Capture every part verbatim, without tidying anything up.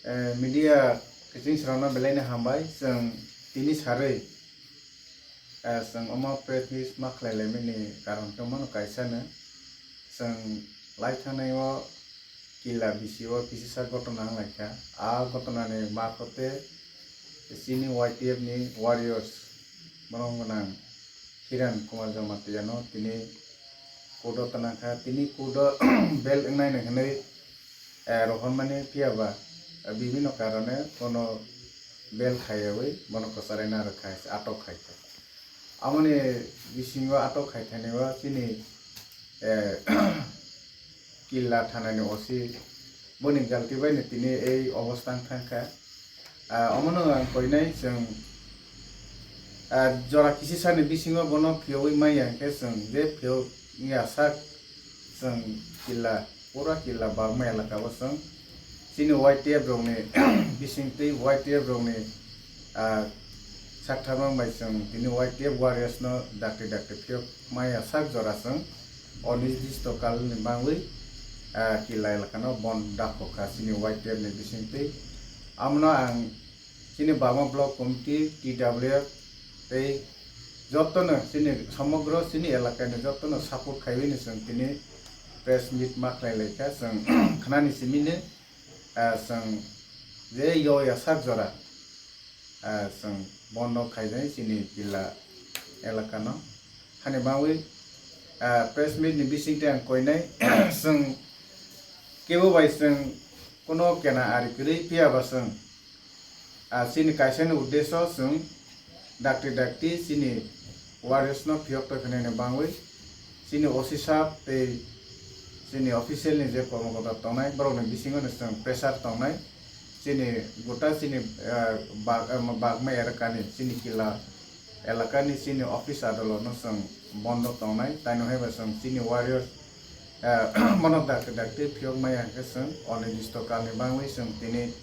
Eh, media kiching srokno belai no hambai, chwng tini sarwi, eh, chwng omo press meet ma khlai laimani karon khe mano kaisa no, chwng lai thangnai o killa bisi o kisisa gotona wng lai kha. A gotona ni marphote chini Y T F ni warriors, borok gwnang Hiran Kumar Jamatia no tini court o tana kha. Tini court o bail wngnai no hinwi, eh, rohormani phiya ba, eh, bibhinno karone bono bail khaiyawi bono kwcharaina rwkha, atok khai kha. Amoni bisingo atok khai thani o chini, eh, Killa thanani O C boni galti bai no tini ei obostha wng thang kha. Ah, omono ang koinai chwng, ah, jora kisisani bisingo bono phiyogwi manya hwnkhe chwng je phiyok wngya sak chwng killa, pura killa Bagma elaka o chwng chini Y T F rokni bisingtwi Y T F rokni, ah, saktharma bai chwng tini Y T F warriors no dakti dakti phiyok maya sak jora chwng onirdisto kalni bangwi, ah, killa elakano bon dakho kha chini Y T F ni bisingtwi. Amono ang chini Bagma Block Committee, T W F tei jotono chini somogro chini elakani jotono support khaiwi ni chwng tini press meet ma khlai lai kha. Chwng khnani simi ni, ah, chwng je yo ya sak jora, ah, chwng bondo khaijai chini killa elakano. Hani bangwi, ah, press meet ni bisingtwi ang koinai chwng kebo bai chwng kono kena ari kwrwi phiya ba chwng, ah, chini kaisa ni uddesho chwng dakti dakti chini warriors no phiyok tongkha nini bangwi chini O C sab tei chini official ni je kormokota tongnai borok ni bisingo ni chwng pressure tongnai chini gota chini, ah, bag-, ah, Bagma elakani chini killa elakani chini office adolotno chwng bondo tongnai, taino hai ba chwng chini warriors, eh, bono dakti dakti phiyok maya hwnkhe chwng onirdisto kalni bangwi chwng tini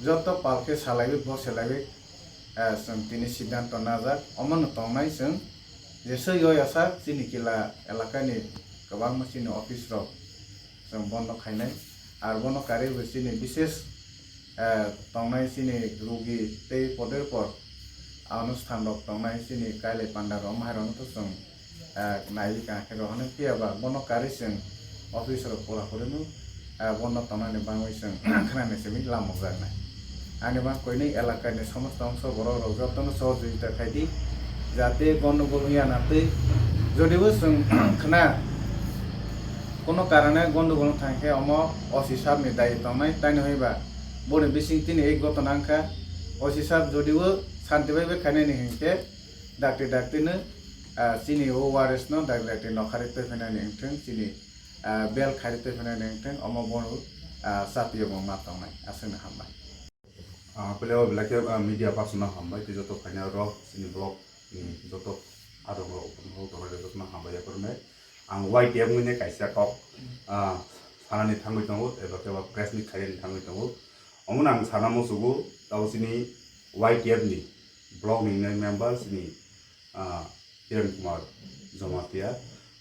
joto pal khe salaiwi bo selaiwi, eh, chwng tini siddhanto najak. Omono tongnai chwng jesa yo yasa chini killa elakani kwbangma chini office rok chwng bondo khainai. Ar bono karwi bo chini bises, eh, tongnai chini rugi tei poder por anusthan rok tongnai chini kailai panda rok maharok no to chwng, eh, naiwi kaham khe rohornai phiya ba bono karwi chwng office rok pura puri no, eh, bondo tongnani bangwi chwng khnani simi lamukjaknai. Ani bang koinwi elakani somosto ongso borok rok jotono sohojogita khaidi, jate gondogol wngya na twi. Jodibo chwng khna kono karone gondogol wng thang khe omo O C sab ni dayi tongnai, taino hai ba boni bising tini ei gotona wngkha. O C sab jodibo santi bai bai khainani hinkhe dakti dakti no, ah, chini o warriors no dakti dakti nokharwi twi phainani wngthwng chini, ah, bel kharwi twi phainani wngthwng omo bono, ah, chatiyo bo ma tongnai. Aswkno hambai. Ah, pele o belai khe, ah, media person no hambai, tei joto phainai rok chini vlog ni joto adong rok, rok tongnai joto no hambai ya kwrwngwi. Ang Y T F wngwi kaisa kok, ah, sanani thangwi tongo, eba khe ba press meet khainani thangwi tongo. Omono ang sana muchugo, tabo chini Y T F ni block ni member chini, ah, Kiran Kumar Jamatia.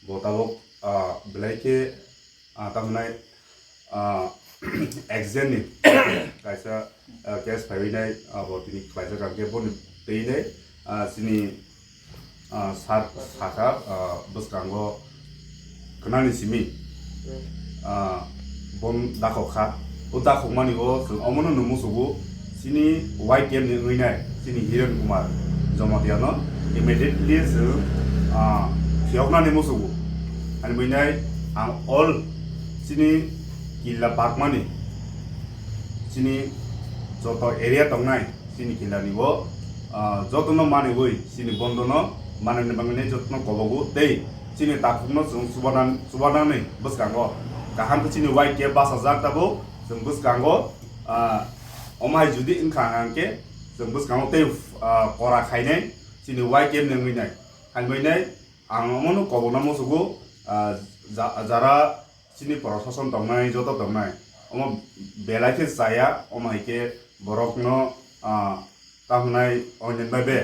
Bo tabok, ah, belai khe, ah, tamnai, ah, accident ni kaisa, ah, case phaiwi nai, ah, bo tini khlaijak ang khe boni twi nai, ah, chini, ah, sir sakha, ah, bwskango kwnani simi, ah, bon dakhok kha. O dakhokmani o chwng omono nung musugo, chini Y T F ni wngwi nai, chini Hiren Kumar Jamatia no immediately chwng, ah, phiyoknani musugo. Ani bwinai ang all chini killa bakmani, chini joto area tongnai, chini killani bo, ah, jotono maniwi chini bondono manani bagwi jotono kobogo tei chini takhukno chwng chubanan-, chubanani bwskango kaham khe chini Y T F bachajak tabuk chwng bwskango, ah, omo hai judi wngkha hwnkhe chwng bwskango tei, ah, kora khainai chini Y T F ni wngwi nai. Hai wngwi nai ang omono kobokna musugo, ah, ja-, jara chini prosason tongnai, joto tongnai, omo belai khe chaya, omo hai khe borokno, ah, tamo hwnai onjin bai be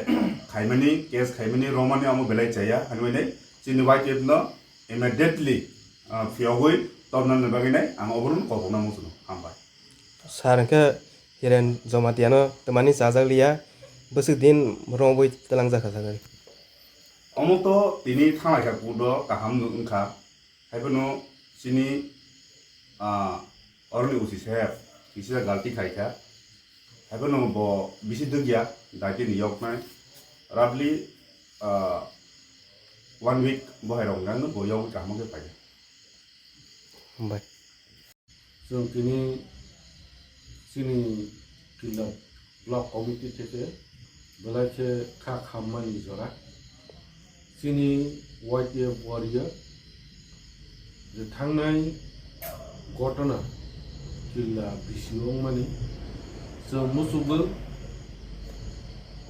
khaimani, case khaimani, romani omo belai chaya, hinwi nai chini Y T F no immediately, ah, phiyogwi tobna ni bagwi nai ang obono kobokna musugo. Hambai. Sir hwnkhe Hiren Jomatiano twmani chajak liya, bwswk din romwi twlangjak kha, sir. Omo to tini thanglaikha court o kaham wngkha, haiphano chini, ah, oroni O C saheb kisa galti khaikha, haiphano bo bisi dwkya, daitini yoknai, roughly, ah, one week bohairok wngkha, bo yogwi kaham khe phaikha. Hambai. Chwng tini chini Killa Block Committee theke belai khe kha khammani jora. Chini Y T F warrior je thangnai gotona Killa bisi wngmani chwng muchubwi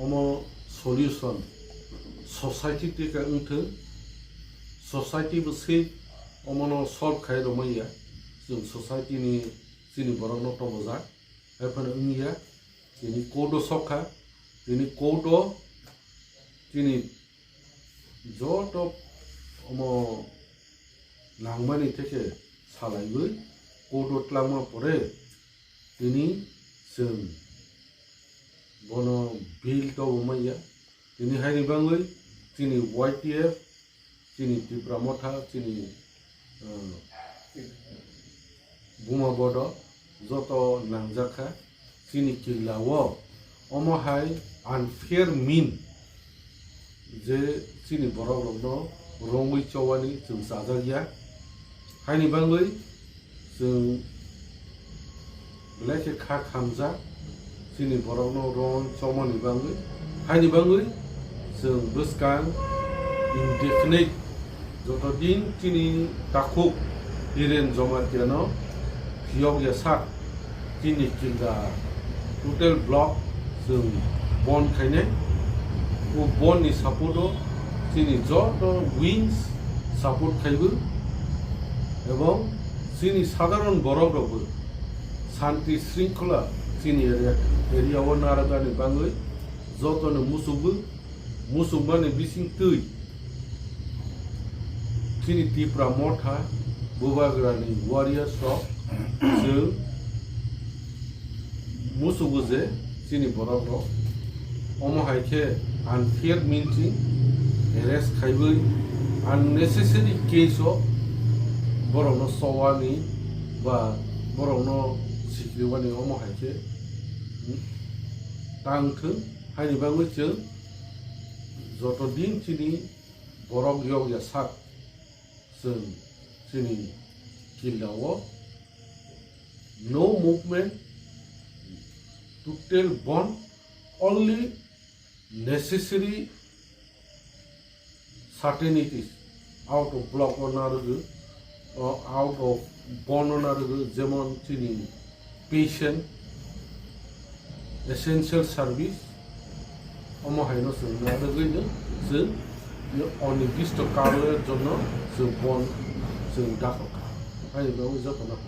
omo solution society theke wngthwng, society bwswi omono solve khai romaya, chwng society ni chini borokno tobojak, haiphano wngya, tini court o sokha, tini court o chini joto omo nangmani theke salaiwi court o twlangma pore tini chwng bono bail tobo manya. Tini haini bangwi chini Y T F, chini Tipra Motha, chini, uh, Buma Bodo joto nangjakha. Chini Killa o omo hai unfair mean je chini borok rokno romwi chowani chwng chajakya. Haini bangwi chwng belai khe kha khamjak chini borokno rom chomani bangwi, haini bangwi chwng bwskang indefinite joto din chini takhuk Hiren Jomatiano phiyokya sak chini Killa total block chwng bon khainai. O bon ni support o chini joto wings support khaibo, ebong chini sadharon borok rokbo shanti shringkhola chini area, area o narwknani bangwi jotono muchukgo, muchukmani bising twi chini Tipra Motha Bubagrani warriors rok chwng muchukgo je chini borok rok omo hai khe unfair means chwng arrest khaiwi unnecessary case o borokno chowani ba borokno sikriwani omo hai khe tang thwng. Haini bagwi chwng joto din chini borok yokya sak chwng chini Killa o no movement, total bon, only necessary certainties out of block o narwgo, o out of bon o narwgo, jemon chini patient, essential service, omo haino chwng narwgwino chwng onirdisto karoner jonno chwng bon chwng dakha kha. Haino bagwi jotono